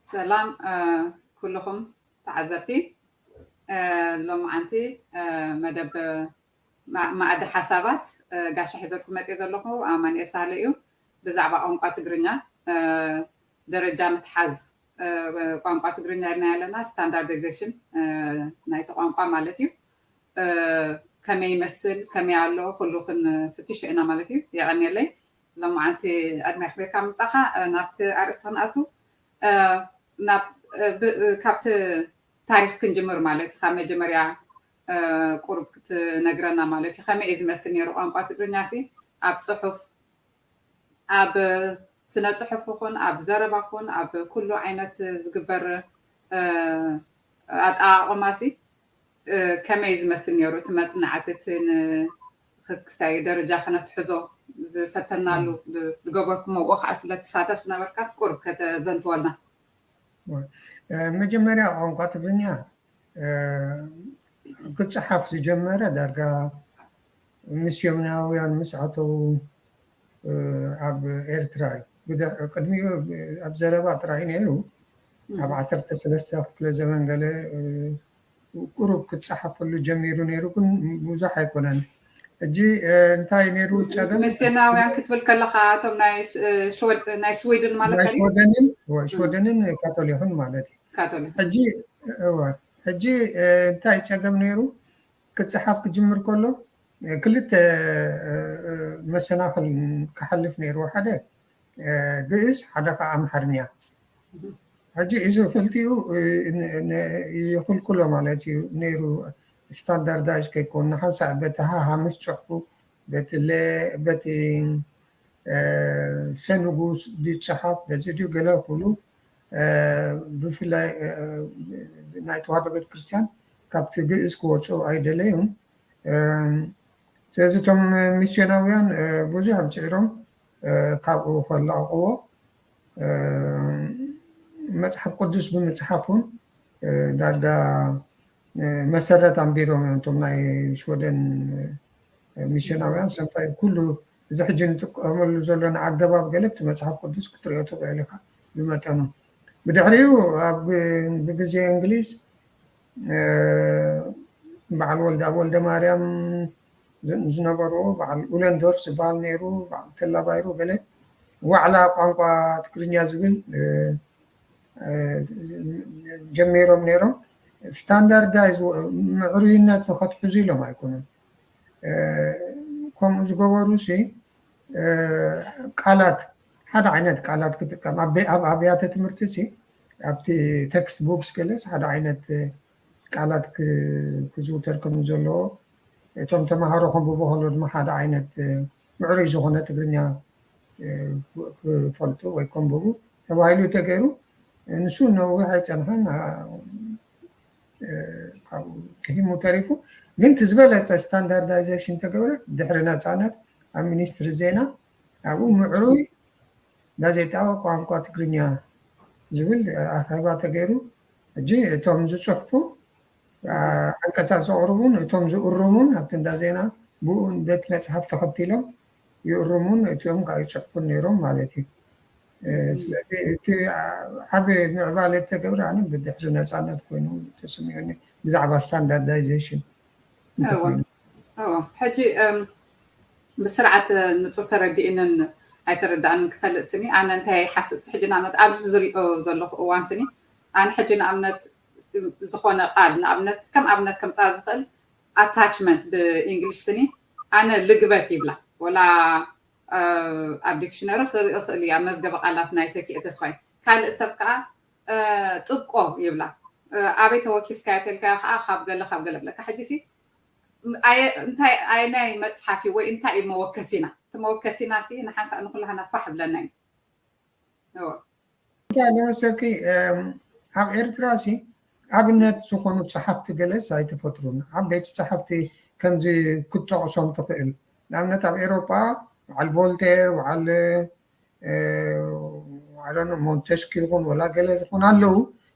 ሰላም ኩልኹም ተዓዘብቲ። ሎምዓንቲ መደብ ማእዲ ሓሳባት ጋሻ ሒዘልኩም መፅየ ዘለኹ ኣማንኤ ሳህለ እዩ። ብዛዕባ ቋንቋ ትግርኛ ደረጃ ምትሓዝ ቋንቋ ትግርኛ ኢልና ያለና ስታንዳርዳይዜሽን ናይቲ ቋንቋ ማለት እዩ። ከመይ ይመስል ከመይ ኣሎ ኩሉ ክንፍትሽ ኢና ማለት እዩ። የቐንየለይ። ሎምዓንቲ ዕድመ ክቤካ ምጻኻ ናብቲ ኣርእስቲ ክንኣቱ ካብቲ ታሪክ ክንጅምር ማለት እዩ። ካብ መጀመርያ ቁሩብ ክትነግረና ማለት እዩ። ከመይ እዩ ዝመስል ነይሩ ቋንቋ ትግርኛ ሲ ኣብ ፅሑፍ ኣብ ስነ ፅሑፍ ኹን ኣብ ዘረባ ኹን ኣብ ኩሉ ዓይነት ዝግበር ኣጠቃቅማ ሲ ከመይ ዝመስል ነይሩ እቲ መፅናዕቲ እቲ ክስታይ ደረጃ ከነትሕዞ ዝፈተናሉ ዝገበርኩሞ ብኡ ከዓ ስለ ትሳተፍ ዝነበርካስ ቁሩብ ከተዘንትወልና። መጀመርያ ቋንቋ ትግርኛ ክፅሓፍ ዝጀመረ ዳርጋ ሚስዮናውያን ምስ ኣተው ኣብ ኤርትራ እዩ። ቅድሚኡ ኣብ ዘረባ ጥራይ ነይሩ። ኣብ ዓሰርተ ሰለስተ ክፍለ ዘመን ገለ ቁሩብ ክፀሓፈሉ ጀሚሩ ነይሩ፣ ግን ብዙሕ ኣይኮነን። ሕጂ እንታይ ነይሩ ፀገም? ሚስዮናውያን ክትብል ከለካ እቶም ናይ ስወደን ማለት ናይ ሽወደንን ሽወደንን ካቶሊክን ማለት እዩ። ሕጂ እንታይ ፀገም ነይሩ? ክፀሓፍ ክጅምር ከሎ ክልተ መሰናክል ክሓልፍ ነይሩ። ሓደ ግእዝ፣ ሓደ ከዓ ኣምሓርኛ። ሕጂ እዚ ክልቲኡ ይኽልክሎ ማለት እዩ ነይሩ። ስታንዳርዳይዝ ከይኮን ንሓንሳእ በቲ ሃሃምስ ፅሑፉ በቲ ሰንጉ ዝፀሓፍ በዚ ድዩ ገለ ክብሉ ብፍላይ ናይ ተዋህዶ ቤተክርስትያን ካብቲ ግእዝ ክወፅኡ ኣይደለዩን። ስለዚ እቶም ሚስዮናውያን ብዙሕ ኣምፅዒሮም ካብኡ ከለቐቕዎ መፅሓፍ ቅዱስ ብምፅሓፍ እውን ዳርጋ መሰረት ኣንቢሮም እዮም እቶም ናይ ሽወደን ሚስዮናውያን ሰምታይ ኩሉ እዚ ሕጂ ንጥቀመሉ ዘለና ኣገባብ ገለ እቲ መፅሓፍ ቅዱስ ክትሪኦ ትኽእል ኢኻ ብመጠኑ። ብድሕሪኡ ኣብ ብግዜ እንግሊዝ በዓል ወልደ ኣብ ወልደ ማርያም ዝነበሩ በዓል ኡለንዶርፍ ዝበሃል ነይሩ፣ በዓል ተላባይሩ ገለ ዋዕላ ቋንቋ ትግርኛ ዝብል ጀሚሮም ነይሮም። ስታንዳርዳይዝ ምዕሩይነት ንኸትሕዙ ኢሎም ኣይኮኑን። ከምኡ ዝገበሩ ሲ ቃላት ሓደ ዓይነት ቃላት ክጥቀም ኣብ ኣብያተ ትምህርቲ ሲ ኣብቲ ቴክስት ቡክስ ገለስ ሓደ ዓይነት ቃላት ክዝውተር ከም ዘለዎ እቶም ተምሃሮ ከንብቦ ከሎ ድማ ሓደ ዓይነት ምዕሩይ ዝኾነ ትግርኛ ክፈልጡ ወይ ከንብቡ ተባሂሉ ተገይሩ። ንሱ ነዊሕ ኣይፀንሐን፣ ካብኡ ክሂሙ ተሪፉ። ግን እቲ ዝበለፀ ስታንዳርዳይዜሽን ተገብረ ድሕሪ ነፃነት ኣብ ሚኒስትሪ ዜና ኣብኡ ምዕሩይ ጋዜጣ ቋንቋ ትግርኛ ዝብል ኣኼባ ተገይሩ። ሕጂ እቶም ዝፅሕፉ ዓንቀፃት ዘቕርቡን እቶም ዝእርሙን ኣብቲ እንዳ ዜና ብኡ በቲ መፅሓፍ ተኸቲሎም ይእርሙን እቲኦም ከዓ ይፅሕፉን ነይሮም ማለት እዩ። ስለዚ እቲ ዓብ ምዕባለ ተገብረ ኣነ ብድሕሪ ነፃነት ኮይኑ ተሰሚዑኒ ብዛዕባ ስታንዳርዳይዜሽን ሕጂ ብስርዓት ንፁር ተረዲእንን ኣይተረዳእንን ክፈልጥ ስኒ ኣነ እንታይ ሓስብ ሕጂ ንኣብነት ኣብዚ ዝሪኦ ዘለኹ እዋን ስኒ ኣነ ሕጂ ንኣብነት ዝኾነ ቃል ንኣብነት ከም ኣብነት ከምፃ ዝኽእል ኣታችመንት ብእንግሊሽ ስኒ ኣነ ልግበት ይብላ ወላ ኣብ ዲክሽነሪ ክርኢ ክእል እያ መዝገበ ቃላት ናይ ተኪኤ ተስፋይ ካልእ ሰብ ከዓ ጥብቆ ይብላ ኣበይ ተወኪስካዮ ተልካዮ ከዓ ካብ ገለ ካብ ገለ ብለካ ሕጂ ሲ እንታይ ኣየናይ መፅሓፍ እዩ ወይ እንታይ እዩ መወከሲና እቲ መወከሲና ሲ ንሓንሳእ ንኩላህና ፋሕ ብለና እዩ እንታይ ለመሰልኪ ኣብ ኤርትራ ሲ ኣብነት ዝኾኑ ጸሓፍቲ ገለስ ኣይተፈጥሩን። ዓበይቲ ጸሓፍቲ ከምዚ ክትጠቕሶም ትኽእል። ንኣብነት ኣብ ኤሮጳ በዓል ቮልቴር፣ በዓል ሞንተስኪ ይኹን ወላ ገለ ዝኾን ኣለዉ።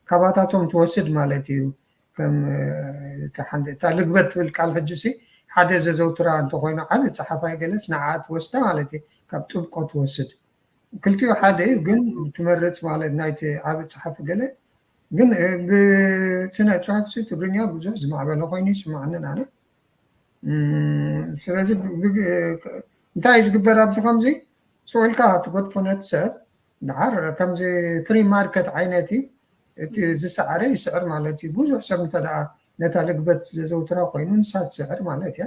ካባታቶም ትወስድ ማለት እዩ። ከም እታ ልግበት ትብል ቃል ሕጂ ሲ ሓደ ዘዘውትራ እንተኮይኑ ዓብ ፀሓፋይ ገለስ ንዓ ትወስዳ ማለት እዩ። ካብ ጥብቆ ትወስድ ክልቲኡ ሓደ እዩ ግን ትመርፅ ማለት ናይቲ ዓብ ፀሓፊ ገለ ግን ብስነ ፅሑፍ ሲ ትግርኛ ብዙሕ ዝማዕበለ ኮይኑ ይስማዓንን ኣነ ስለዚ እንታይ ዝግበር ኣብዚ ከምዚ ስኡልካ ትገድፎ ነቲ ሰብ ድሓር ከምዚ ፍሪ ማርኬት ዓይነት እዩ እቲ ዝሰዓረ ይስዕር ማለት እዩ ብዙሕ ሰብ እንተ ደኣ ነታ ልግበት ዘዘውትራ ኮይኑ ንሳ ትስዕር ማለት እያ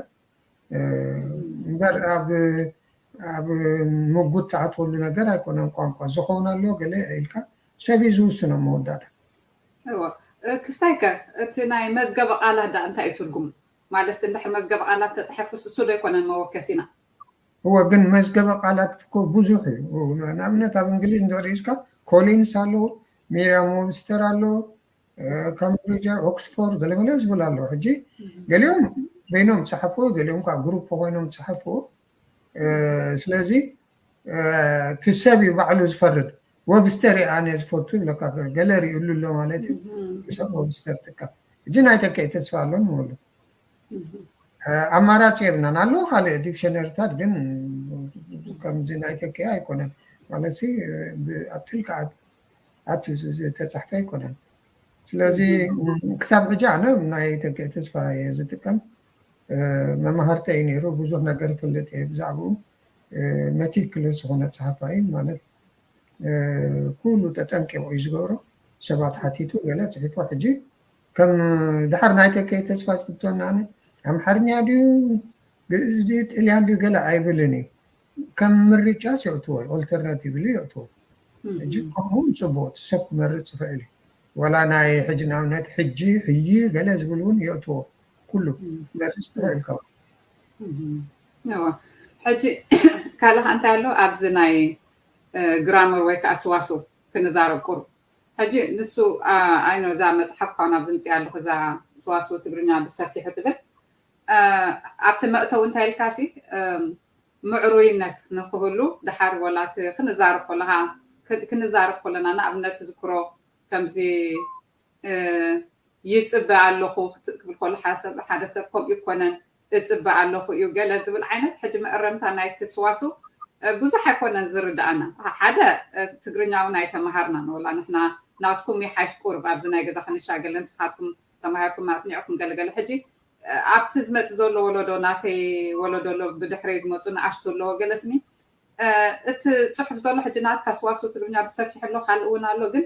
እምበር ኣብ ኣብ ምጉት ትኣትወሉ ነገር ኣይኮነን ቋንቋ ዝኸውን ኣሎ ገለ ኢልካ ሰብ እዩ ዝውስኖ መወዳእታ ክስታይከ እቲ ናይ መዝገበ ቃላት ዳ እንታይ እዩ ትርጉሙ ማለት እንድሕር መዝገብ ቃላት ተፃሒፉ እሱ ዶ ኣይኮነን መወከሲና? እወ ግን መዝገበ ቃላት እኮ ብዙሕ እዩ። ንኣብነት ኣብ እንግሊዝ እንድሕር ሒዝካ ኮሊንስ ኣሎ፣ ሚሪያም ዎብስተር ኣሎ፣ ካምብሪጅ፣ ኦክስፎርድ ገለመለ ዝብል ኣሎ። ሕጂ ገሊኦም በይኖም ዝፀሓፍዎ፣ ገሊኦም ከዓ ግሩፕ ኮይኖም ዝፀሓፍዎ። ስለዚ እቲ ሰብ እዩ ባዕሉ ዝፈርድ። ወብስተር እዩ ኣነ ዝፈቱ ይብለካ ገለ ሪእሉ ኣሎ ማለት እዩ። ሰብ ወብስተር ጥቀም። ሕጂ ናይ ተክኤ ተስፋ ኣሎ ንበሉ። ኣማራፂ የብልናን ኣሎ ካልእ ዲክሽነሪታት ግን ከምዚ ናይ ተክኤ ኣይኮነን ማለት ኣብቲ ልክዓት ኣትዩ ዝተፃሕፈ ኣይኮነን። ስለዚ ክሳብ ሕጂ ኣነ ናይ ተክኤ ተስፋ እየ ዝጥቀም። መማህርተ እዩ ነይሩ ብዙሕ ነገር ይፈልጥ እየ ብዛዕባኡ መቲክሉስ ዝኾነ ፀሓፋይ ማለት ኩሉ ተጠንቂቑ እዩ ዝገብሮ። ሰባት ሓቲቱ ገለ ፅሒፎ ሕጂ ከም ድሓር ናይ ተከይ ተስፋ ዝፍቶና ኣነ ኣምሓርኛ ድዩ ግእዝ ድዩ ጥልያን ድዩ ገለ ኣይብልን እዩ። ከም ምርጫስ የእትዎ ኦልተርናቲቭሊ የእትዎ። ሕጂ ከምኡ እውን ፅቡቅ እቲ ሰብ ክመርፅ ይኽእል እዩ። ወላ ናይ ሕጂ ንኣብነት ሕጂ ሕይ ገለ ዝብል እውን የእትዎ ኩሉ መርፅ ትኽእል ካብ ሕጂ ካልእ እንታይ ኣሎ ኣብዚ ናይ ግራመር ወይ ከዓ ስዋሱ ክንዛረብ ቁሩብ ሕጂ ንሱ ኣይኖ እዛ መፅሓፍ ካብ ናብ ዝምፅእ ኣለኩ እዛ ስዋሱ ትግርኛ ብሰፊሑ ትብል ኣብቲ መእተው እንታይ ኢልካ ሲ ምዕሩይነት ንክህሉ ድሓር ወላ ክንዛረብ ከለካ ክንዛረብ ከለና ንኣብነት ዝክሮ ከምዚ ይፅበ ኣለኹ ክብል ከሎ ሓደ ሰብ ከምኡ ይኮነን እፅበ ኣለኹ እዩ ገለ ዝብል ዓይነት ሕጂ መእረምታ ናይቲ ስዋሱ ብዙሕ ኣይኮነን ዝርዳኣና ሓደ ትግርኛ እውን ኣይተማሃርናን ወላ ንሕና ናትኩም ይሓሽ ቁርብ ኣብዚ ናይ ገዛ ክንሻገለ ንስኻትኩም ተማሂርኩም ኣጥኒዕኩም ገለገለ ሕጂ ኣብቲ ዝመፅ ዘሎ ወለዶ ናተይ ወለዶ ኣሎ ብድሕረይ ዝመፁ ንኣሽቱ ኣለዎ ገለስኒ እቲ ፅሑፍ ዘሎ ሕጂ ናትካ ስዋሱ ትግርኛ ብሰፊሕ ኣሎ ካልእ እውን ኣሎ ግን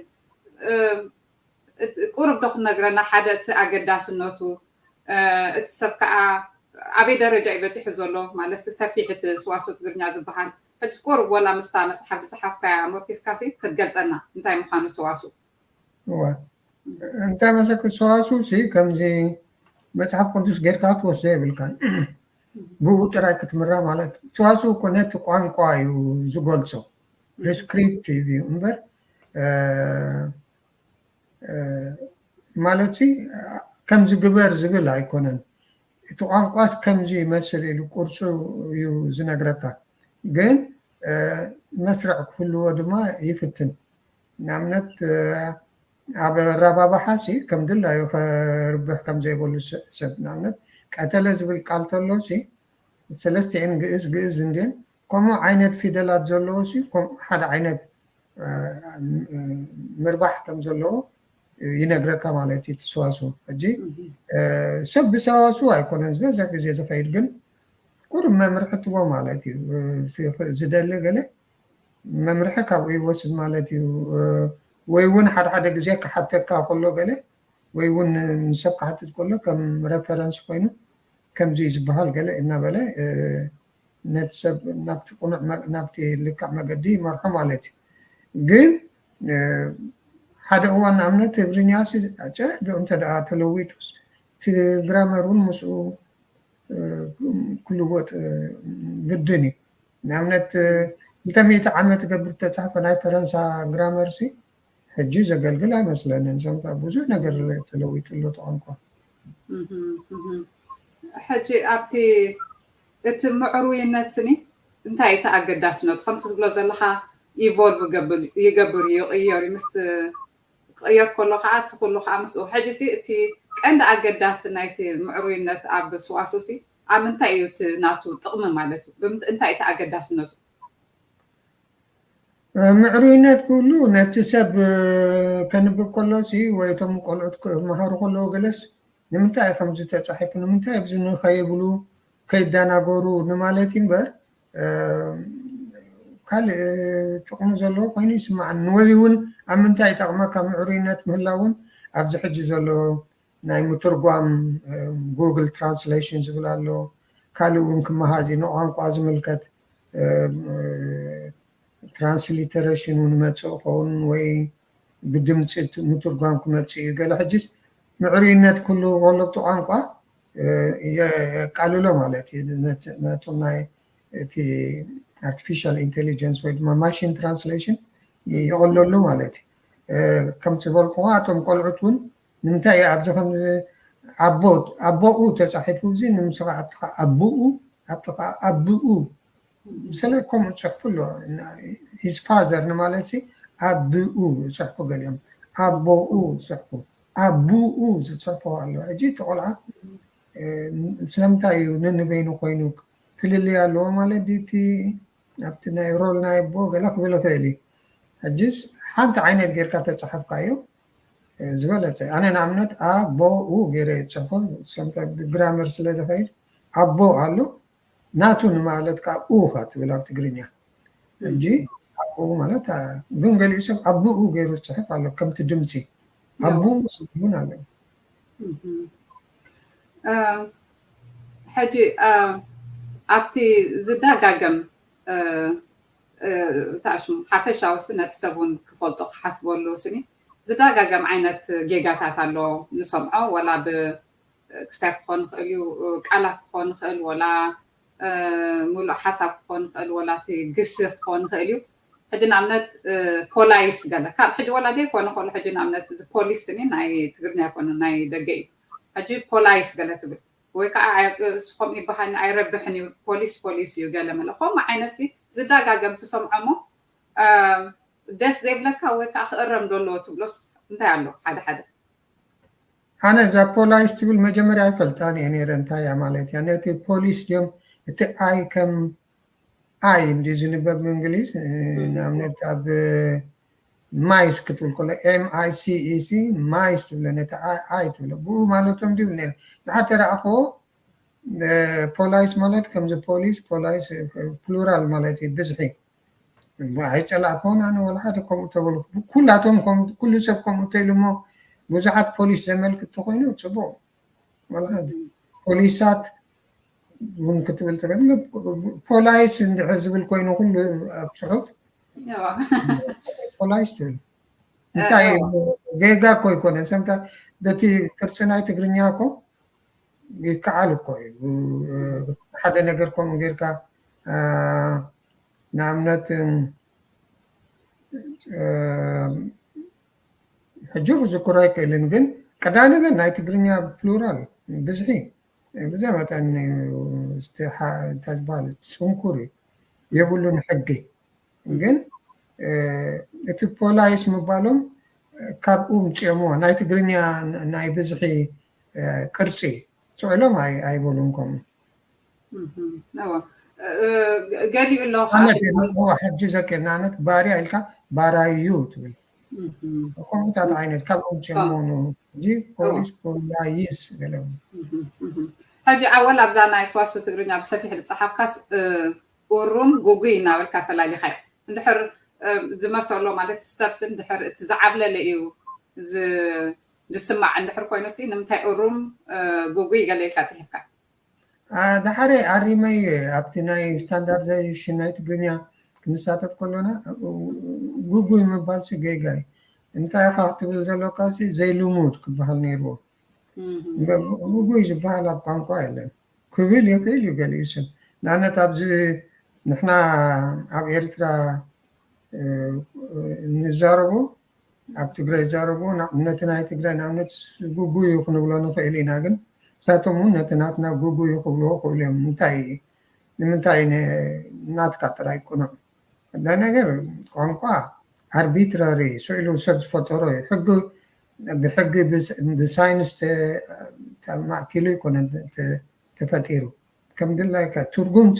ቁርብ ዶ ክነግረና ሓደ እቲ ኣገዳስነቱ እቲ ሰብ ከዓ ኣበይ ደረጃ እዩ በፂሑ ዘሎ ማለት ሰፊሕ እቲ ስዋሱ ትግርኛ ዝበሃል ሕጂ ቁርብ ወላ ምስታ መፅሓፍ ዝፀሓፍካያ ሞርኪስካ ክትገልፀና እንታይ ምኳኑ ስዋሱ እንታይ መሰክ ሰዋሱ ሲ ከምዚ መፅሓፍ ቅዱስ ጌርካ ትወስዶ የብልካን ብኡ ጥራይ ክትምራ ማለት ሰዋሱ እኮ ነቲ ቋንቋ እዩ ዝገልፆ ፕሪስክሪፕቲቭ እዩ እምበር ማለት ከምዚ ግበር ዝብል ኣይኮነን እቲ ቋንቋስ ከምዚ ይመስል ኢሉ ቁርፁ እዩ ዝነግረካ ግን መስርዕ ክህልዎ ድማ ይፍትን ንኣብነት ኣብ ኣረባባሓ ሲ ከም ድላዩ ከርብሕ ከም ዘይብሉ ሰብ ንኣብነት ቀተለ ዝብል ቃል ተሎ ሲ ሰለስቲኤን ግእዝ ግእዝ እንድን ከምኡ ዓይነት ፊደላት ዘለዎ ሲ ሓደ ዓይነት ምርባሕ ከም ዘለዎ ይነግረካ ማለት እዩ ትስዋሱ ሕጂ ሰብ ብሰዋሱ ኣይኮነን ዝበዛ ግዜ ዝኸይድ ግን ቁሩብ መምርሒ ትቦ ማለት እዩ ዝደሊ ገለ መምርሒ ካብኡ ይወስድ ማለት እዩ ወይ እውን ሓደ ሓደ ግዜ ክሓተካ ከሎ ገለ ወይ እውን ንሰብ ክሓትት ከሎ ከም ሬፈረንስ ኮይኑ ከምዚ ዝበሃል ገለ እናበለ ነቲ ሰብ ናብቲ ቁኑዕ ናብቲ ልክዕ መገዲ ይመርሖ ማለት እዩ ግን ሓደ እዋን ንኣብነት ትግርኛ ጨ እንተ ተለዊጡስ እቲ ግራመር እውን ምስኡ ክልወጥ ግድን እዩ ንኣብነት ክልተ ሚእቲ ዓመት ገብር ተፃሕፈ ናይ ፈረንሳ ግራመር ሲ ሕጂ ዘገልግል ኣይመስለንን ሰምታ ብዙሕ ነገር ተለዊጡ ኣሎ ተቋንቋ ሕጂ ኣብቲ እቲ ምዕሩይነት ስኒ እንታይ እቲ ኣገዳስነቱ ከምቲ ዝብሎ ዘለካ ኢቮልቭ ይገብር ይቅየር ምስ ክቅየር ከሎ ከዓ እቲ ኩሉ ከዓ ምስኡ ሕጂ እቲ እንደ ኣገዳሲ ናይቲ ምዕሩይነት ኣብ ሰዋስው ሲ ኣብ ምንታይ እዩ እቲ ናቱ ጥቕሚ ማለት እዩ? ብምንት-፣ እንታይ እቲ ኣገዳስነቱ? ምዕሩይነት ክብሉ ነቲ ሰብ ከንብብ ከሎ ሲ ወይ እቶም ቆልዑት ክመሃሩ ከለዉ ገለስ ንምንታይ እዩ ከምዚ ተጻሒፉ፣ ንምንታይ ኣብዚ ንኸይብሉ ከይደናገሩ ንማለት እዩ እምበር ካልእ ጥቕሚ ዘለዎ ኮይኑ ይስምዓኒ። ወይ እውን ኣብ ምንታይ ይጠቕመካ ምዕሩይነት ምህላው እውን ኣብዚ ሕጂ ዘሎ ናይ ምትርጓም ጉግል ትራንስሌሽን ዝብል ኣሎ። ካልእ እውን ክመሃዝ እዩ ንቋንቋ ዝምልከት ትራንስሊተሬሽን እውን መፅእ ኸውን ወይ ብድምፂ ምትርጓም ክመፅእ እዩ። ገለ ሕጅስ ምዕሩይነት ኩሉ ወለብቲ ቋንቋ የቃልሎ ማለት እዩ። ነቶም ናይ እቲ ኣርቲፊሻል ኢንቴሊጀንስ ወይ ድማ ማሽን ትራንስሌሽን ይቐለሉ ማለት እዩ። ከምቲ ዝበልኩ እቶም ቆልዑት እውን ንምንታይ ኣብዚ ከም ኣቦ ኣቦኡ ተፃሒፉ እዚ ንምስኻ ኣብቲ ኣቦኡ ኣብቲ ኣቦኡ ብሰለ ከምኡ ዝፅሕፉ ኣሎ። ሂዝ ፋዘር ንማለት ሲ ኣቦኡ ዝፅሕፉ ገሊኦም ኣቦኡ ዝፅሕፉ ኣቦኡ ዝፅሕፉ ኣሎ። ሕጂ እቲ ቆልዓ ስለምንታይ እዩ ነንበይኑ ኮይኑ ፍልልይ ኣለዎ ማለት ድዩ? እቲ ኣብቲ ናይ ሮል ናይ ኣቦ ገለ ክብል ይኽእል እዩ። ሕጅስ ሓንቲ ዓይነት ጌርካ ተፃሓፍካዮ ዝበለፀ። ኣነ ንኣብነት ኣቦኡ ገይረ ዝፅሕፎ ስለምንታይ ብግራመር ስለ ዝኸይድ ኣቦ ኣሎ ናቱ ንማለት ከዓ ኡ ካ ትብል ኣብ ትግርኛ። ሕጂ ኣቦኡ ማለት ግን ገሊኡ ሰብ ኣቦኡ ገይሩ ዝፅሕፍ ኣሎ ከምቲ ድምፂ ኣቦኡ ስብ እውን ኣሎ። ሕጂ ኣብቲ ዝደጋገም ታሽሙ ሓፈሻዊ ነቲ ሰብ እውን ክፈልጦ ክሓስበሉ ስኒ ዝደጋገም ዓይነት ጌጋታት ኣሎ ንሰምዖ ወላ ብክስታይ ክኾን ይኽእል እዩ ቃላት ክኾን ይኽእል ወላ ሙሉእ ሓሳብ ክኾን ይኽእል ወላ እቲ ግሲ ክኾን ይኽእል እዩ። ሕጂ ንኣብነት ፖላይስ ገለ ካብ ሕጂ ወላ ደይ ኮነ ከሎ ሕጂ ንኣብነት እዚ ፖሊስ ስኒ ናይ ትግርኛ ይኮነ ናይ ደገ እዩ። ሕጂ ፖላይስ ገለ ትብል ወይ ከዓ እስኹም ይበሃልኒ ኣይረብሕን እዩ ፖሊስ ፖሊስ እዩ ገለ መለ ከምኡ ዓይነት ሲ ዝደጋገም ትሰምዖ እሞ ደስ ዘይብለካ ወይ ከዓ ክእረም ዶ ኣለዎ ትብሎስ እንታይ ኣሎ ሓደ ሓደ? ኣነ እዛ ፖላይስ ትብል መጀመርያ ኣይፈልጣን እየ ነይረ እንታይ እያ ማለት እያ ነቲ ፖሊስ ድዮም እቲ ኣይ ከም ኣይ እንዲ ዝንበብ ብእንግሊዝ ንኣብነት ኣብ ማይስ ክትብል ከሎ M I C E C ማይስ ትብለ ነቲ ኣይ ትብለ ብኡ ማለቶም ድብል ነይረ ንሓ ተረኣኽዎ ፖላይስ ማለት ከምዚ ፖሊስ ፖላይስ ፕሉራል ማለት እዩ ብዝሒ ኣይፀላእኮን ኣነ ወላ ሓደ ከምኡ ተበሉ ኩላቶም ኩሉ ሰብ ከምኡ ተኢሉ እሞ ብዙሓት ፖሊስ ዘመልክት ተኮይኑ ፅቡቅ ወላ ሓደ ፖሊሳት እውን ክትብል ትኽእል ፖላይስ እንድሕር ዝብል ኮይኑ ኩሉ ኣብ ፅሑፍ ፖላይስ ትብል እንታይ ጌጋ እኮ ይኮነ ሰምታ በቲ ቅርፂ ናይ ትግርኛ እኮ ይከዓል እኮ እዩ ሓደ ነገር ከምኡ ጌርካ ንኣብነት ሕጂ ክዝክሮ ኣይክእልን ግን ቀዳ ነገር ናይ ትግርኛ ፕሉራል ብዝሒ ብዛ መጠን እንታይ ዝበሃል ፅንኩር እዩ የብሉን ሕጊ ግን እቲ ፖላይስ ምባሎም ካብኡ ምፅኦምዎ ናይ ትግርኛ ናይ ብዝሒ ቅርፂ ስዕሎም ኣይበሉን ከምኡ ገሊኡ ኣሎ ሕጂ ዘኪርና ነት ባርያ ኢልካ ባራዩ ትብል ከምኡታት ዓይነት ካብኡ ምፅኦምዎ ሕጂ ፖሊስ ፖላይስ ገለ ሕጂ ኣወል ኣብዛ ናይ ሰዋስው ትግርኛ ብሰፊሕ ዝፀሓፍካስ እሩም ጉጉይ እናበልካ ፈላሊኻዮ እንድሕር ዝመሰሎ ማለት ሰብሲ እንድሕር እቲ ዝዓብለለ እዩ ዝስማዕ እንድሕር ኮይኑ ሲ ንምንታይ እሩም ጉጉይ ገለ ኢልካ ፅሒፍካ ድሓረ ኣሪመይ ኣብቲ ናይ ስታንዳርዳይዜሽን ናይ ትግርኛ ክንሳተፍ ከሎና ጉጉይ ምባል ሲ ጌጋይ እንታይ ኢኻ ክትብል ዘለካ ሲ ዘይልሙድ ክበሃል ነይርዎ ጉጉይ ዝበሃል ኣብ ቋንቋ የለን ክብል ይኽእል እዩ ገሊኡ ሰብ ንኣብነት ኣብዚ ንሕና ኣብ ኤርትራ ንዛረቦ ኣብ ትግራይ ይዛረቦ ነቲ ናይ ትግራይ ንኣብነት ጉጉዩ ክንብሎ ንኽእል ኢና ግን እሳቶም እውን ነቲ ናትና ጉጉዩ ክብልዎ ክእሉ እዮም እንታይ ንምንታይ ናትካ ጥራይ ቅኑዕ ነገር ቋንቋ ኣርቢትራሪ ስኢሉ ሰብ ዝፈጠሮ እዩ ሕጊ ብሕጊ ብሳይንስ ተማእኪሉ ይኮነ ተፈጢሩ። ከም ድላይካ ትርጉምቲ፣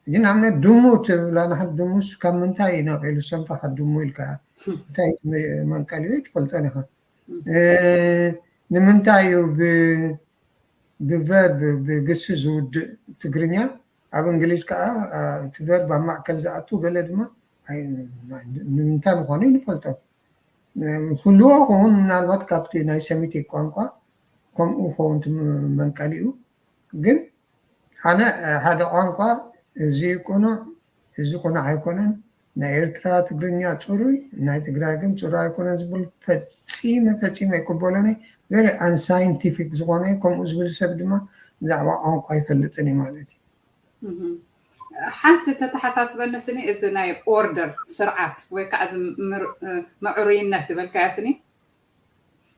ሕጂ ንኣብነት ድሙ ትብላ፣ ንሓንቲ ድሙስ ካብ ምንታይ እዩ ነቂሉ ሰምታካ ድሙ ኢልካ? እንታይ መንቀሊኡ ትፈልጦን ኢካ። ንምንታይ እዩ ብቨርብ ብግሲ ዝውድእ ትግርኛ፣ ኣብ እንግሊዝ ከዓ እቲ ቨርብ ኣብ ማእከል ዝኣቱ፣ ገለ ድማ ንምንታይ ምኳኑ ይንፈልጦ። ክህልዎ ክውን ምናልባት ካብቲ ናይ ሰሚቲክ ቋንቋ ከምኡ ክኸውን መንቀሊኡ። ግን ኣነ ሓደ ቋንቋ እዚ ቅኑዕ እዚ ቅኑዕ ኣይኮነን፣ ናይ ኤርትራ ትግርኛ ፅሩይ፣ ናይ ትግራይ ግን ፅሩይ ኣይኮነን ዝብል ፈፂመ ፈፂመ ኣይቅበሎን። ቨሪ ኣንሳይንቲፊክ ዝኾነ ከምኡ ዝብል ሰብ ድማ ብዛዕባ ቋንቋ ኣይፈልጥን እዩ ማለት እዩ። ሓንቲ ተተሓሳስበኒ ስኒ እዚ ናይ ኦርደር ስርዓት ወይ ከዓ ምዕሩይነት ዝበልካያ ስኒ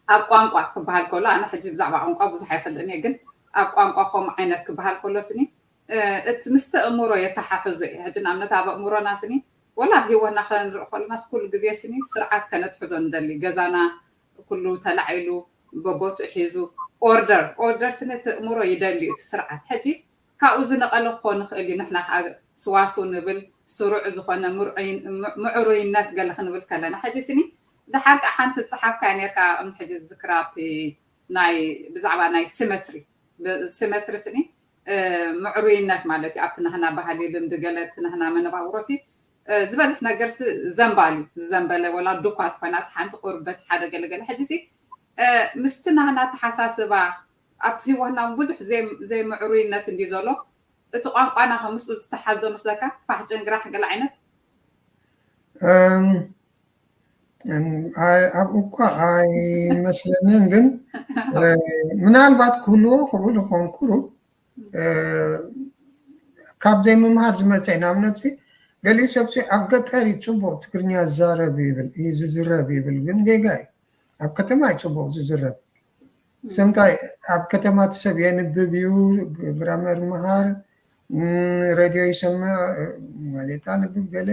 ኣብ ቋንቋ ክበሃል ከሎ ኣነ ሕጂ ብዛዕባ ቋንቋ ብዙሕ ኣይፈልጥን እየ፣ ግን ኣብ ቋንቋ ከምኡ ዓይነት ክበሃል ከሎ ስኒ እቲ ምስቲ ኣእምሮ የተሓሕዞ እዩ። ሕጂ ንኣብነት ኣብ ኣእምሮና ስኒ ወላ ኣብ ህይወትና ከንርኢ ከለናስ ኩሉ ግዜ ስኒ ስርዓት ከነትሕዞ ንደሊ። ገዛና ኩሉ ተላዒሉ በቦትኡ ሒዙ ኦርደር ኦርደር ስኒ እቲ ኣእምሮ ይደሊ እዩ እቲ ስርዓት። ሕጂ ካብኡ ዝነቐለ ክኾን ይኽእል እዩ። ንሕና ከዓ ስዋስው ንብል ስሩዕ ዝኾነ ምዕሩይነት ገለ ክንብል ከለና ሕጂ ስኒ ድሓር ከዓ ሓንቲ ዝፀሓፍካያ ነርካ ቅድሚ ሕጂ ዝዝክራ ኣብቲ ናይ ብዛዕባ ናይ ሲመትሪ ሲመትሪ ስኒ ምዕሩይነት ማለት እዩ። ኣብቲ ናህና ባህሊ ልምዲ ገለ እቲ ናህና መነባብሮ ሲ ዝበዝሕ ነገር ሲ ዘንባል እዩ። ዝዘንበለ ወላ ዱኳ ትኾና እቲ ሓንቲ ቁርበት ሓደ ገለገለ ሕጂ ሲ ምስቲ ናህና ተሓሳስባ ኣብቲ ህይወትና እውን ብዙሕ ዘይምዕሩይነት እንዲ ዘሎ እቲ ቋንቋና ከምስኡ ዝተሓዞ መስለካ ፋሕ ጭንግራሕ ገለ ዓይነት ኣብ እኳ ኣይመስለንን፣ ግን ምናልባት ክህልዎ ክእሉ ኾን ቁሩብ ካብ ዘይምምሃር ዝመፀ እዩ። ንኣብነት ገሊኡ ሰብሲ ኣብ ገጠር እዩ ፅቡቅ ትግርኛ ዝዛረብ ይብል እዩ ዝዝረብ ይብል፣ ግን ጌጋ እዩ። ኣብ ከተማ እዩ ፅቡቅ ዝዝረብ። ሰምታይ ኣብ ከተማ እቲ ሰብ የንብብ እዩ፣ ግራመር ምሃር፣ ሬድዮ ይሰምዕ፣ ጋዜጣ ንብብ ገለ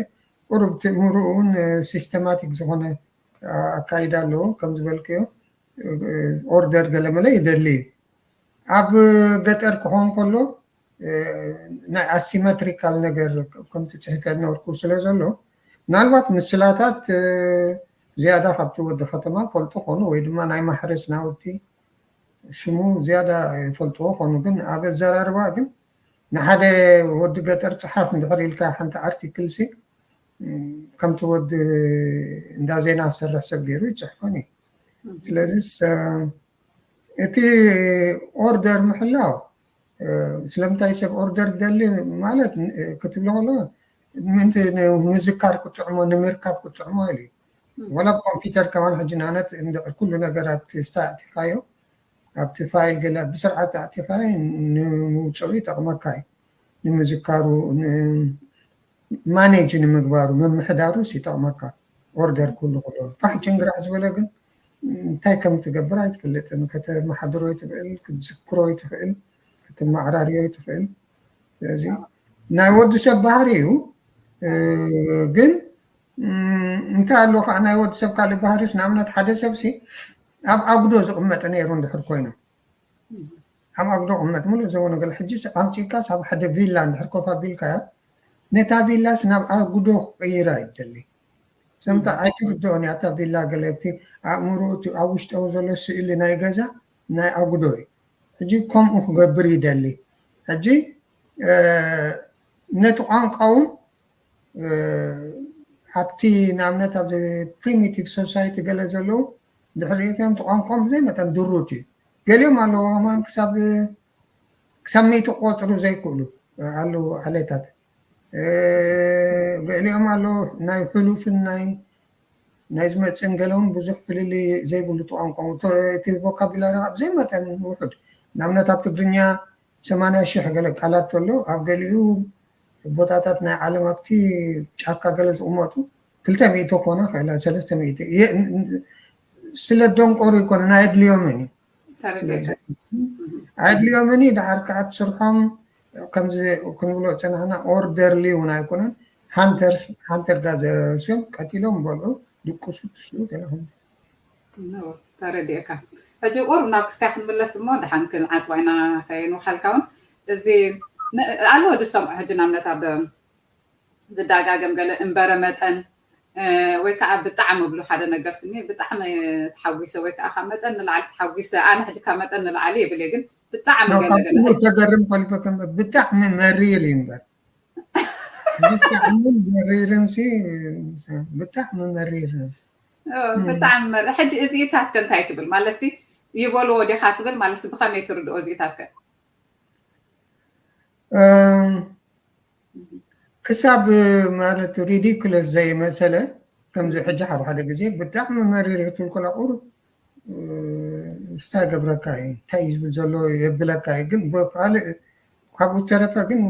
ቁሩብ ትእምርኡ እውን ሲስተማቲክ ዝኾነ ኣካይዳ ኣለዎ። ከም ዝበልክዮ ኦርደር ገለመለ ይደሊ እዩ። ኣብ ገጠር ክኾን ከሎ ናይ ኣሲመትሪካል ነገር ከምቲ ፅሕፈት ነርኩ ስለ ዘሎ ምናልባት ምስላታት ዝያዳ ካብቲ ወዲ ከተማ ፈልጡ ኾኑ ወይ ድማ ናይ ማሕረስ ናውቲ ሽሙ ዝያዳ ይፈልጥዎ ኾኑ፣ ግን ኣብ ኣዘራርባ ግን ንሓደ ወዲ ገጠር ፀሓፍ እንድሕር ኢልካ ሓንቲ ኣርቲክል ሲ ከምቲ ወዲ እንዳ ዜና ዝሰርሕ ሰብ ገይሩ ይፅሕፎን እዩ። ስለዚስ እቲ ኦርደር ምሕላው ስለምንታይ ሰብ ኦርደር ደሊ ማለት ክትብሎ ከሎ ምንቲ ንምዝካር ክጥዕሞ ንምርካብ ክጥዕሞ ኢሉ እዩ። ወላ ብኮምፒውተር ከማን ሕጂ ንኣብነት እንድሕር ኩሉ ነገር ኣብቲ ስታ ኣእቲኻዮ ኣብቲ ፋይል ገለ ብስርዓት ኣእቲኻዮ ንምውፅኡ ይጠቕመካ እዩ። ንምዝካሩ ማኔጅ ንምግባሩ ምምሕዳሩስ ይጠቕመካ። ኦርደር ኩሉ ኩሉ ፋሕ ጭንግራሕ ዝበለ ግን እንታይ ከም ትገብር ኣይትፈልጥን። ከተመሓድሮ ይትኽእል፣ ክትዝክሮ ይትኽእል፣ ክትመዓራርዮ ይትኽእል። ስለዚ ናይ ወዲ ሰብ ባህሪ እዩ። ግን እንታይ ኣሎ ከዓ ናይ ወዲ ሰብ ካልእ ባህሪስ ንኣብነት ሓደ ሰብሲ ኣብ ኣጉዶ ዝቕመጥ ነይሩ እንድሕር ኮይኑ ኣብ ኣጉዶ ቅመጥ ሙሉእ ዘበኑ ገለ ሕጂ ኣምፂእካስ ኣብ ሓደ ቪላ እንድሕር ኮፍ ኣቢልካያ ነታ ቪላስ ናብ ኣጉዶ ክቕይራ ይደሊ። ሰምታ ኣይትርድኦን እያ እታ ቪላ ገለ እቲ ኣእምሮ እቲ ኣብ ውሽጠዊ ዘሎ ስእሊ ናይ ገዛ ናይ ኣጉዶ እዩ። ሕጂ ከምኡ ክገብር ይደሊ። ሕጂ ነቲ ቋንቋ እውን ኣብቲ ንኣብነት ኣብዚ ፕሪሚቲቭ ሶሳይቲ ገለ ዘለዉ ድሕሪ ሪእካዮም እቲ ቋንቋኦም ብዘይ መጠን ድሩት እዩ። ገሊኦም ኣለዉ ከማን ክሳብ ክሳብ ሚእቲ ክቆፅሩ ዘይክእሉ ኣለዉ ዓሌታት። ገሊኦም ኣለዉ ናይ ሕሉፍን ናይ ናይ ዝመፅእን ገለውን ብዙሕ ፍልልይ ዘይብሉ ቋንቋ እቲ ቮካቡላሪ ኣብ ዘይመጠን ውሑድ ንኣብነት ኣብ ትግርኛ ሰማንያ ሽሕ ገለ ቃላት ተሎ ኣብ ገሊኡ ቦታታት ናይ ዓለም ኣብቲ ጫካ ገለ ዝቕመጡ ክልተ ሚእቲ ኮነ ክእላ ሰለስተ ሚእቲ ስለ ደንቆሩ ይኮነ ናይ ኣድልዮምን እዩ። ኣድልዮምን እዩ ድሓር ከዓ ስርሖም ከምዚ ክንብሎ ፀናሕና ኦርደርሊ እውን ኣይኮነን። ሃንተር ጋዘረርስ እዮም ቀቲሎም በልዑ ድቁሱ ትስኡ ገለኹም ተረዲእካ። ሕጂ ቁሩብ ናብ ክስታይ ክንምለስ እሞ፣ ደሓን ክንዓጽዋ ኢና ከየንውሓልካ እውን። እዚ ን-፣ ኣሎ ዝሰምዖ ሕጂ ንኣብነት ኣብ ዝደጋገም ገለ እምበረ መጠን፣ እ፣ ወይ ከዓ ብጣዕሚ እብሉ ሓደ ነገር ስኒ፣ ብጣዕሚ ተሓጒሰ ወይ ከዓ ካብ መጠን ንላዕሊ ተሓጒሰ፣ ኣነ ሕጂ ካብ መጠን ንላዕሊ ይብል እየ፣ ግን ብጣዕሚ ኖ፣ ገለ ካብ ገለ ኩሉ ተገርም ከልበ ከም ብጣዕሚ መሪር እዩ እምበር። ብጣዕሚ መሪርን ሲ፣ ብጣዕሚ መሪር። እ፣ ም። ብጣዕሚ መሪር። ሕጂ እዚኢታትከ እንታይ ትብል? ማለት ሲ ይበልዎ ዲኻ ትብል? ማለት ሲ ብኸመይ ትርድኦ እዚኢታትከ? እ፣ ክሳብ ማለት ሪዲኩለስ ዘይመሰለ፣ ከምዚ ሕጂ ሓደ ሓደ ግዜ ብጣዕሚ መሪር ክትብል ከላ ቁሩብ፣ እ፣ እንታይ ገብረካ እዩ፣ እንታይ እዩ ዝብል ዘሎ የብለካ እዩ። ግን ብኻልእ፣ ካብኡ ተረፈ ግን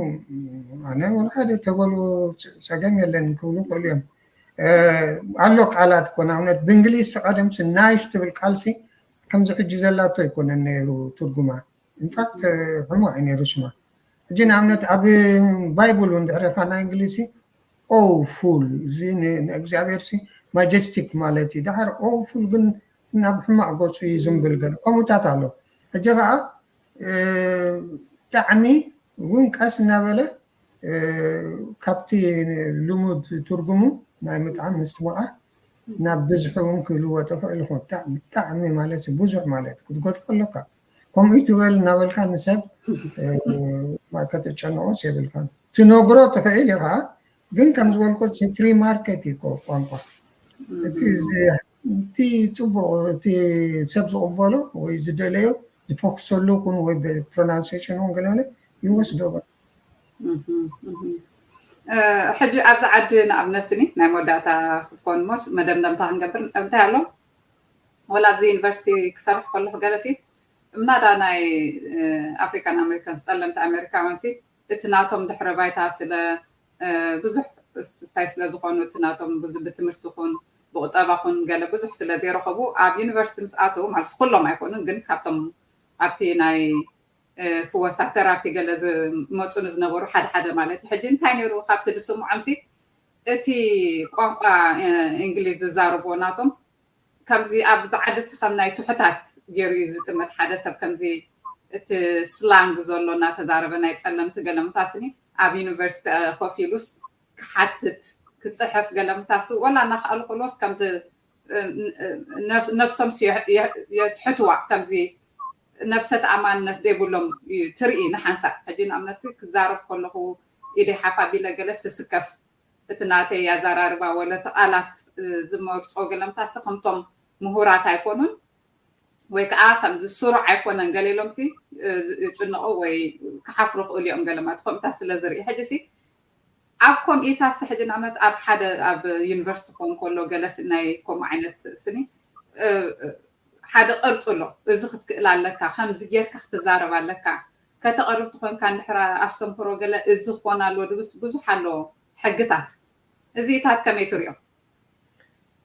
ኣነ ወላ ሓደ ተበሉ ጸገም የለን ክብሉ ይኽእሉ እዮም። እ፣ ኣሎ ቃላት እኮ፣ ንኣብነት ብእንግሊዝ ቀደም ሲ ናይስ ትብል ቃልሲ ከምዚ ሕጂ ዘላቶ ኣይኮነን ነይሩ ትርጉማ። ኢንፋክት ሕማቕ እዩ ነይሩ ሽማ። ሕጂ ንኣብነት ኣብ ባይብል እውን ድሕሪ ኻና እንግሊዝ ኦፉል፣ እዚ ን-፣ ንእግዚኣብሔር ሲ ማጀስቲክ ማለት እዩ። ድሓር ኦፉል ግን ናብ ሕማቕ ገጹ እዩ ዝንብል ገለ ከምኡታት ኣሎ። ሕጂ ኸዓ፣ እ፣ ጣዕሚ እውን ቀስ እናበለ፣ እ፣ ካብቲ ልሙድ ትርጉሙ ናይ ምጥዓም ምስትምቓር ናብ ብዝሒ እውን ክልወጥ ይኽእል ይኸውን። ብጣዕሚ፣ ብጣዕሚ ማለት ብዙሕ ማለት ክትገድፎ ኣለካ። ከምኡ ትበል እናበልካ ንሰብ፣ እ፣ ከተጨንቖስ የብልካን። ትነግሮ ትኽእል ኢኻ፣ ግን ከም ዝበልኮ ፍሪ ማርኬት እዩ እኮ ቋንቋ። እቲ ዝ-፣ እቲ ጽቡቕ፣ እቲ ሰብ ዝቕበሎ ወይ ዝደለዮ ዝፎክሰሉ ይኹን ወይ ብፕሮናንሴሽን እውን ገለ ገለ ይወስዶ። እህ፣ እህ። እ፣ ሕጂ ኣብዚ ዓዲ ንኣብነት ስኒ ናይ መወዳእታ ክትኮን እሞ መደምደምታ ክንገብር እንታይ ኣሎ? ወላ ኣብዚ ዩኒቨርሲቲ ክሰርሕ ከለኹ ገለሲ ምናዳ ናይ፣ እ፣ ኣፍሪካን ኣሜሪካን ጸለምቲ ኣሜሪካውያን ሲ እቲ ናቶም ድሕረ ባይታ ስለ፣ እ፣ ብዙሕ ስታይ ስለ ዝኾኑ እቲ ናቶም ብዙ ብትምህርቲ ኹን ብቁጠባ ኹን ገለ ብዙሕ ስለ ዘይረኸቡ ኣብ ዩኒቨርሲቲ ምስ ኣተዉ ማለት ኩሎም ኣይኮኑን፣ ግን ካብቶም ኣብቲ ናይ፣ እ፣ ፍወሳ ተራፒ ገለ ዝመፁ ንዝነበሩ ሓደ ሓደ ማለት እዩ። ሕጂ እንታይ ነይሩ ካብቲ ዝስምዖም ሲ እቲ ቋንቋ፣ እ፣ እንግሊዝ ዝዛረብዎ ናቶም ከምዚ ኣብ ዝዓዲ ሲ ከም ናይ ትሑታት ገይሩ እዩ ዝጥመት። ሓደ ሰብ ከምዚ እቲ ስላንግ ዘሎ እናተዛረበ ናይ ጸለምቲ ገለምታ ስኒ ኣብ ዩኒቨርሲቲ ኮፍ ኢሉስ ክሓትት ክጽሕፍ ገለምታ ሲ ወላ እናኸኣሉ ከለዎስ ከምዚ፣ እ፣ እ፣ ነፍ-፣ ነፍሶም ሲ የ-፣ የ-፣ የትሕትዋ ከምዚ ነፍሰ ተኣማንነት ዘይብሎም እዩ ትርኢ ንሓንሳብ። ሕጂ ንኣብነት ሲ ክዛረብ ከለኹ ኢደይ ሓፍ ኣቢለ ገለ ስስከፍ እቲ ናተይ ኣዘራርባ ወለ እቲ ቃላት፣ እ፣ ዝመርጾ ገለምታ ሲ ከምቶም ምሁራት ኣይኮኑን ወይ ከዓ ከምዚ ስሩዕ ኣይኮነን ገለ ኢሎም ሲ፣ እ፣ ይጭነቑ ወይ ክሓፍሩ ይኽእሉ እዮም ገለማት ከምኡታት ስለ ዝርኢ። ሕጂ ሲ ኣብ ከምኢታት ሲ ሕጂ ንኣብነት ኣብ ሓደ ኣብ ዩኒቨርሲቲ ክኾን ከሎ ገለ ሲ ናይ ከምኡ ዓይነት ስኒ፣ እ፣ እ፣ ሓደ ቅርፂ ኣሎ። እዚ ክትክእል ኣለካ፣ ከምዚ ጌርካ ክትዛረብ ኣለካ። ከተቕርብ ትኾንካ እንድሕር ኣስተምህሮ ገለ እዚ ክኾን ኣለዎ ድብስ ብዙሕ ኣሎ ሕግታት። እዚታት ከመይ ትሪኦ?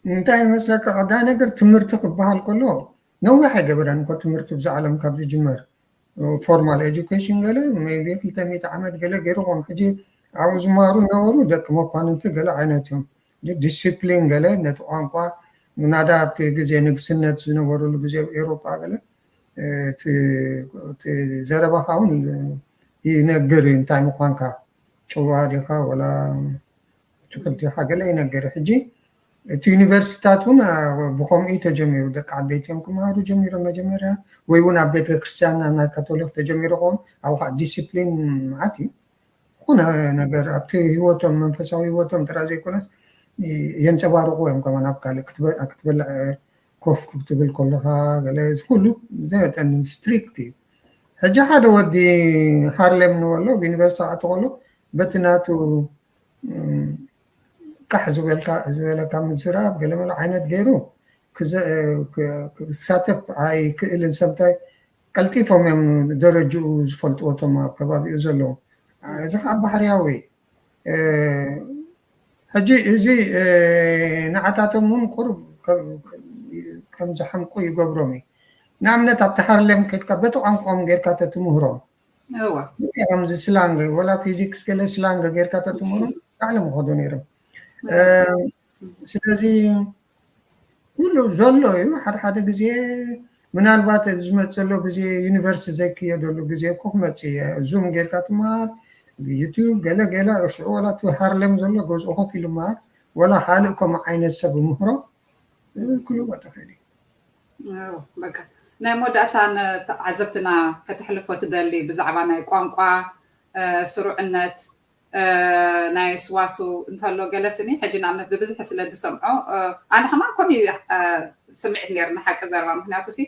እንታይ መስለካ፣ ቀዳይ ነገር ትምህርቲ ክበሃል ከሎ ነዊሕ ኣይገበረን እኮ ትምህርቲ ብዛ ዓለም ካብ ዝጅመር። ፎርማል ኤጁኬሽን ገለ ሜይቢ ክልተ ሚእቲ ዓመት ገለ ገይሩ ኾን። ሕጂ ኣብኡ ዝመሃሩ ነበሩ ደቂ መኳንንቲ ገለ ዓይነት እዮም። ዲሲፕሊን ገለ ነቲ ቋንቋ ምናዳ ኣብቲ ግዜ ንግስነት ዝነበረሉ ግዜ ኣብ ኤውሮጳ ገለ፣ እ፣ እቲ፣ እቲ ዘረባኻ እውን ይነግር እዩ እንታይ ምዃንካ፣ ጭዋ ዲኻ ወላ ትሑት ዲኻ ገለ ይነግር። ሕጂ እቲ ዩኒቨርሲቲታት እውን፣ አ፣ ብኸምኡ እዩ ተጀሚሩ። ደቂ ዓበይቲ እዮም ክመሃሩ ጀሚሮም መጀመርያ፣ ወይ እውን ኣብ ቤተ ክርስቲያን ናይ ካቶሊክ ተጀሚሩ ኸውን። ኣብኡ ከዓ ዲሲፕሊን መዓት እዩ። ዝኾነ ነገር ኣብቲ ህይወቶም፣ መንፈሳዊ ህይወቶም ጥራይ ዘይኮነስ የንጸባርቑ እዮም። ከማን ኣብ ካልእ ክትበ-፣ ክትበልዕ ኮፍ ክትብል ከለኻ ገለ እዚ ኩሉ ዘመጠን ስትሪክት እዩ። ሕጂ ሓደ ወዲ ሃርሌም ንበሎ፣ ኣብ ዩኒቨርሲቲ ክኣቱ ከሎ በቲ ናቱ፣ እም፣ ቃሕ ዝበልካ፣ ዝበለካ ምዝራብ ገለመለ ዓይነት ገይሩ ክዘ-፣ ክ-፣ ክሳተፍ ኣይክእልን። ሰብታይ ቀልጢፎም እዮም ደረጅኡ ዝፈልጥዎ እቶም ኣብ ከባቢኡ ዘለዉ። እዚ ከዓ ባህርያዊ። እ፣ ሕጂ እዚ፣ እ፣ ንዓታቶም እውን ቁሩብ ከም፣ ከም ዝሓምቁ ይገብሮም እዩ። ንኣብነት ኣብቲ ሃርሌም ከድካ በቲ ቋንቋኦም ጌርካ ተትምህሮም፣ እዋ። ከምዚ ስላንግ ወላ ፊዚክስ ገለ ስላንግ ጌርካ ተትምህሮም ላዕሊ ምኸዱ ነይሮም። እ፣ ስለዚ ኩሉ ዘሎ እዩ። ሓደ ሓደ ግዜ ምናልባት ዝመፅእ ዘሎ ግዜ ዩኒቨርሲቲ ዘይክየደሉ ግዜ እኮ ክመፅእ እየ። ዙም ጌርካ ትመሃር፣ ብዩቱብ ገለ ገለ፣ ሽዑ ዋላ እቲ ሃርሌም ዘሎ ገዝኡ ኮፍ ኢሉ መሃር፣ ዋላ ካልእ ከምኡ ዓይነት ሰብ ምህሮ ክልወጥ ይኽእል እዩ። በቃ ናይ መወዳእታ ንተዓዘብትና ከተሕልፎ ትደሊ ብዛዕባ ናይ ቋንቋ ስሩዕነት ናይ ስዋሱ እንተሎ ገለ ስኒ ሕጂ ንኣብነት ብብዝሒ ስለ ዝሰምዖ ኣነ ከማን ከምኡ ስምዒት ነይርና ሓቂ ዘረባ ምክንያቱ ሲ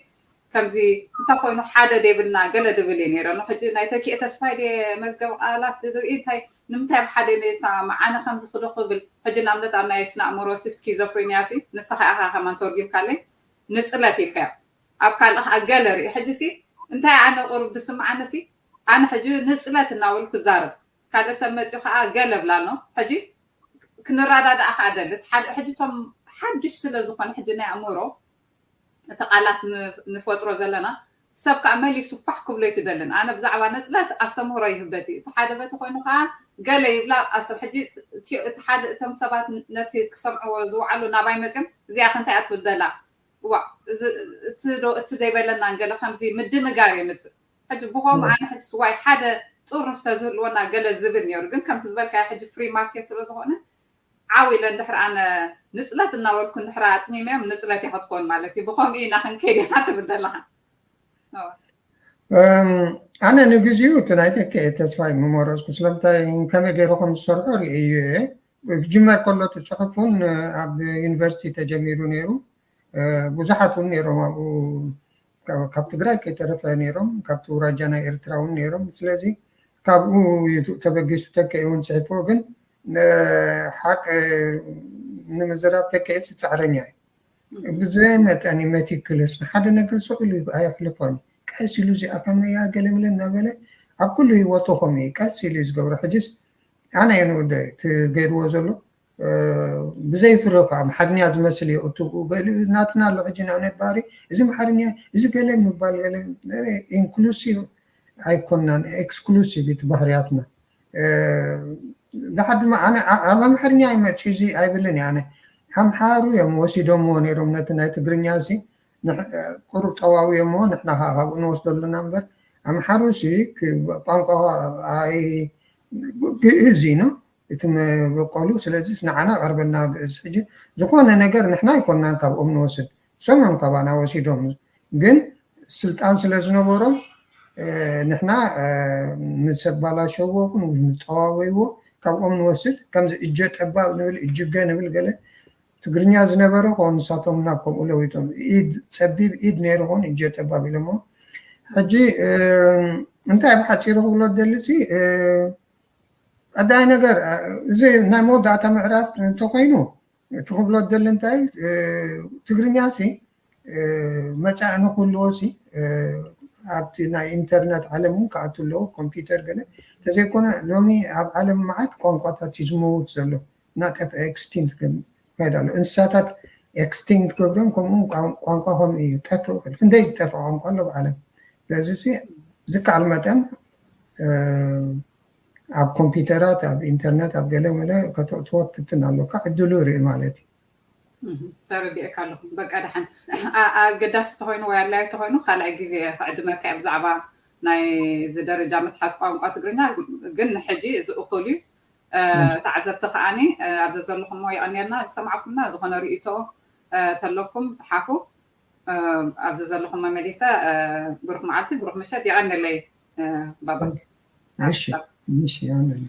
ከምዚ እንታይ ኮይኑ ሓደ ደብልና ገለ ድብል እየ ነይረ ሕጂ ናይ ተኪኤ ተስፋይ ደ መዝገብ ቃላት ዝርኢ እንታይ ንምንታይ ኣብ ሓደ ነሳ መዓነ ከምዚ ክዶ ክብል ሕጂ ንኣብነት ኣብ ናይ ስነ ኣእምሮ ሲ ስኪዞፍሪኒያ ሲ ንስኻ ኢኻ ከማን ተርጊምካለይ ንፅለት ኢልካዮ ኣብ ካልእ ከዓ ገለ ርኢ ሕጂ ሲ እንታይ ኣነ ቁሩብ ዝስምዓኒ ሲ ኣነ ሕጂ ንፅለት እናበልኩ ዛረብ ካልእ ሰብ መፂኡ ከዓ ገለ ብላ ኣሎ ሕጂ ክንረዳዳእ ከዓ ደሊ ሕጂ ቶም ሓድሽ ስለ ዝኾነ ሕጂ ናይ ኣእምሮ እቲ ቃላት ንፈጥሮ ዘለና ሰብ ከዓ መሊሱ ፋሕ ክብሎ ይትደልን ኣነ ብዛዕባ ነፅላት ኣስተምህሮ ይህበት እዩ እቲ ሓደ በቲ ኮይኑ ከዓ ገለ ይብላ ኣሰብ ሕጂ እቲ ሓደ እቶም ሰባት ነቲ ክሰምዕዎ ዝውዓሉ ናባይ መፅም እዚኣ ክንታይ ኣትብል ደላ ዋ እቲ ዘይበለና ገለ ከምዚ ምድንጋር የምፅእ ሕጂ ብኸምኡ ኣነ ሕጂ ስዋይ ሓደ ጥርንፍ ተዝህልወና ገለ ዝብል ነይሩ ግን ከምቲ ዝበልካ ሕጂ ፍሪ ማርኬት ስለ ዝኾነ ዓው ኢለ እንድሕር ኣነ ንፅለት እናበልኩ እንድሕር ኣፅሚመዮም ንፅለት እያ ክትኮን ማለት እዩ ብኸምኡ ኢና ክንከይድ ኢና ትብል ዘለካ ኣነ ንግዚኡ እቲ ናይ ተስፋይ ምመረፅኩ ስለምንታይ ከመይ ገይሩ ከም ዝሰርሖ ርእዩ እየ ክጅመር ከሎ እቲ ፅሑፍ እውን ኣብ ዩኒቨርሲቲ ተጀሚሩ ነይሩ ብዙሓት እውን ነይሮም ኣብኡ ካብ ትግራይ ከይተረፈ ነይሮም ካብቲ ውራጃ ናይ ኤርትራ እውን ነይሮም ስለዚ ካብኡ ተበጊሱ ተከኢ እውን ፅሕፎ ግን ሓቅ ንምዝራብ ተከኢ ፃዕረኛ እዩ ብዘይ መጠን መቲክልስ ንሓደ ነገር ስቕ ኢሉ ኣየሕልፎን ቀስ ኢሉ እዚኣ ከመያ ገለምለ እናበለ ኣብ ኩሉ ህይወቱ ከምኡ እዩ ቀስ ኢሉ እዩ ዝገብሮ ሕጅስ ኣነ እየ ንወደ እቲ ገይርዎ ዘሎ ብዘይ ፍረ ከዓ ኣምሓርኛ ዝመስል እዩ እትብኡ ገሊኡ ናትና ኣሎ ሕጂ ንኣብነት ባህሪ እዚ ኣምሓርኛ እዚ ገለ ምባል ገለ ኢንክሉሲቭ ኣይኮናን ኤክስክሉሲቭ እቲ ባህርያትና ድሓር ድማ ኣነ ኣብ ኣምሓርኛ ይመጭ እዚ ኣይብልን እየ ኣነ ኣምሓሩ እዮም ወሲዶምዎ ነይሮም ነቲ ናይ ትግርኛ ሲ ቁሩብ ጠዋውዮምዎ ንሕና ከዓ ካብኡ ንወስደሉ ኢና እምበር ኣምሓሩ ሲ ቋንቋ ኣይ ግእዝ እዩ እቲ መበቆሉ ስለዚ ንዓና ቀርበና ግእዝ ሕጂ ዝኾነ ነገር ንሕና ኣይኮናን ካብኦም ንወስድ እሶም እዮም ካባና ወሲዶም ግን ስልጣን ስለ ዝነበሮም ንሕና ንሰባላሸዎ ንጠዋወይዎ ካብኦም ንወስድ ከምዚ እጀ ጠባብ ንብል እጅገ ንብል ገለ ትግርኛ ዝነበረ ከ ንሳቶም ናብ ከምኡ ለዊጦም ኢድ ፀቢብ ኢድ ነይሩ ኾን እጀ ጠባብ ኢሎሞ ሕጂ እንታይ ብሓፂሩ ክብሎ ደልሲ ቀዳይ ነገር እዚ ናይ መወዳእታ ምዕራፍ እንተኮይኑ እቲ ክብሎ ደሊ እንታይ ትግርኛ ሲ መፃኢ ንክህልዎ ሲ ኣብቲ ናይ ኢንተርነት ዓለም እውን ክኣቱ ኣለዎ ኮምፒውተር ገለ እንተዘይኮነ ሎሚ ኣብ ዓለም መዓት ቋንቋታት እዩ ዝመውት ዘሎ እናጠፍአ ኤክስቲንክት ይካየድ ኣሎ እንስሳታት ኤክስቲንክት ክገብሮም ከምኡ ቋንቋ ከምኡ እዩ ጠፍእ ክንደይ ዝጠፍአ ቋንቋ ኣሎ ብዓለም ስለዚ ዝከኣል መጠን ኣብ ኮምፒውተራት ኣብ ኢንተርነት ኣብ ገለ መለ ከተእትዎ ትትን ኣለካ ዕድሉ ርኢ ማለት እዩ ተረዲእካ ኣለኹ በቃ ደሓን ኣገዳሲ ተኮይኑ ወይ ኣድላይ ተኮይኑ ካልኣይ ግዜ ክዕድመካ እየ ብዛዕባ ናይ እዚ ደረጃ ምትሓዝ ቋንቋ ትግርኛ ግን ንሕጂ እዚ እኹል እዩ ተዓዘብቲ ከዓኒ ኣብዚ ዘለኹሞ የቐንየልና ዝሰማዕኩምና ዝኾነ ርእቶ ተለኩም ዝሓፉ ኣብዚ ዘለኹሞ መሊሰ ብሩክ መዓልቲ ብሩክ ምሸት የቐንለይ ባባ እሺ እሺ የቐንለይ